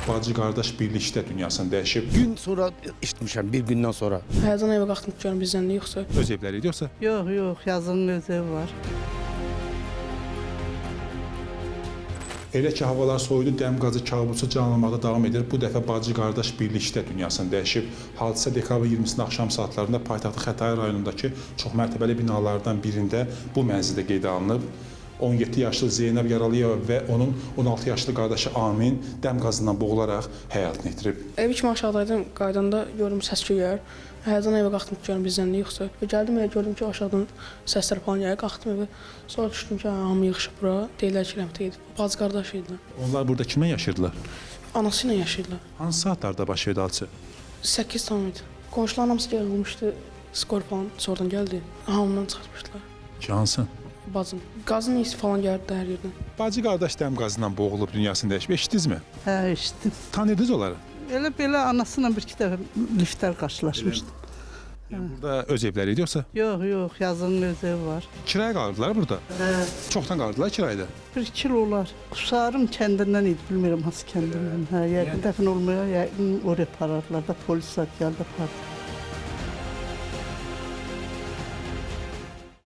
Bacı qardaş birlikdə dünyasını dəyişib. Gün sonra eşitmişəm, bir gündən sonra. Həyəcan evə qalxdım ki, görüm bizdən nə yoxsa. Öz evləri idi yoxsa? Yox, yox, yazının öz evi var. Elə ki havalar soyudu, dəm qazı kabusu canlanmaqda davam edir. Bu dəfə bacı qardaş birlikdə dünyasını dəyişib. Hadisə dekabrın 20-sində axşam saatlarında paytaxtın Xətai rayonundakı çoxmərtəbəli binalardan birində bu mənzildə qeydə alınıb. 17 yaşlı Zeynəb Yaralıyeva və onun 16 yaşlı qardaşı Amin dəm qazından boğularaq həyatını itirib. Ev kimi aşağıdaydım, qayıdanda gördüm səs-küy gəlir. Həyəcan evə qalxdım ki, görüm bizdən nə yoxsa. Və gəldim evə gördüm ki, aşağıdan səslər falan gəlir. Qalxdım evə. Sonra düşdüm ki, hə, hamı yığışıb bura. Deyirlər ki, rəhmətə gedib. Bacı qardaş idilər. Onlar burada kimlə yaşayırdılar? Anası ilə yaşayırlar. Hansı saatlarda baş verdi hadisə? 8 tam idi. Qonşuların hamısı yığılmışdı. Skor falan sonradan gəldi. Hamından çıxartmışdılar. Ki hansı? Bacım. Qazın iyisi falan gəldi hər yerdən. Bacı qardaş dəm qazından boğulub dünyasını dəyişib. Eşitdinizmi? Hə, eşitdim. Tanıdınız onları? Elə belə anası ilə bir iki dəfə liftlər qarşılaşmışdım. Yəni burada öz evləri idi yoxsa? Yox, yox, yazının öz evi var. Kirayə qalırdılar burada. Hə, Çoxdan qalırdılar kirayədə. bir iki il olar. Qusarım kəndindən idi, bilmirəm hansı kəndindən. Hə, yəqin dəfn olmaya, yəqin oraya aparardılar da, polis zad gəldi apardı.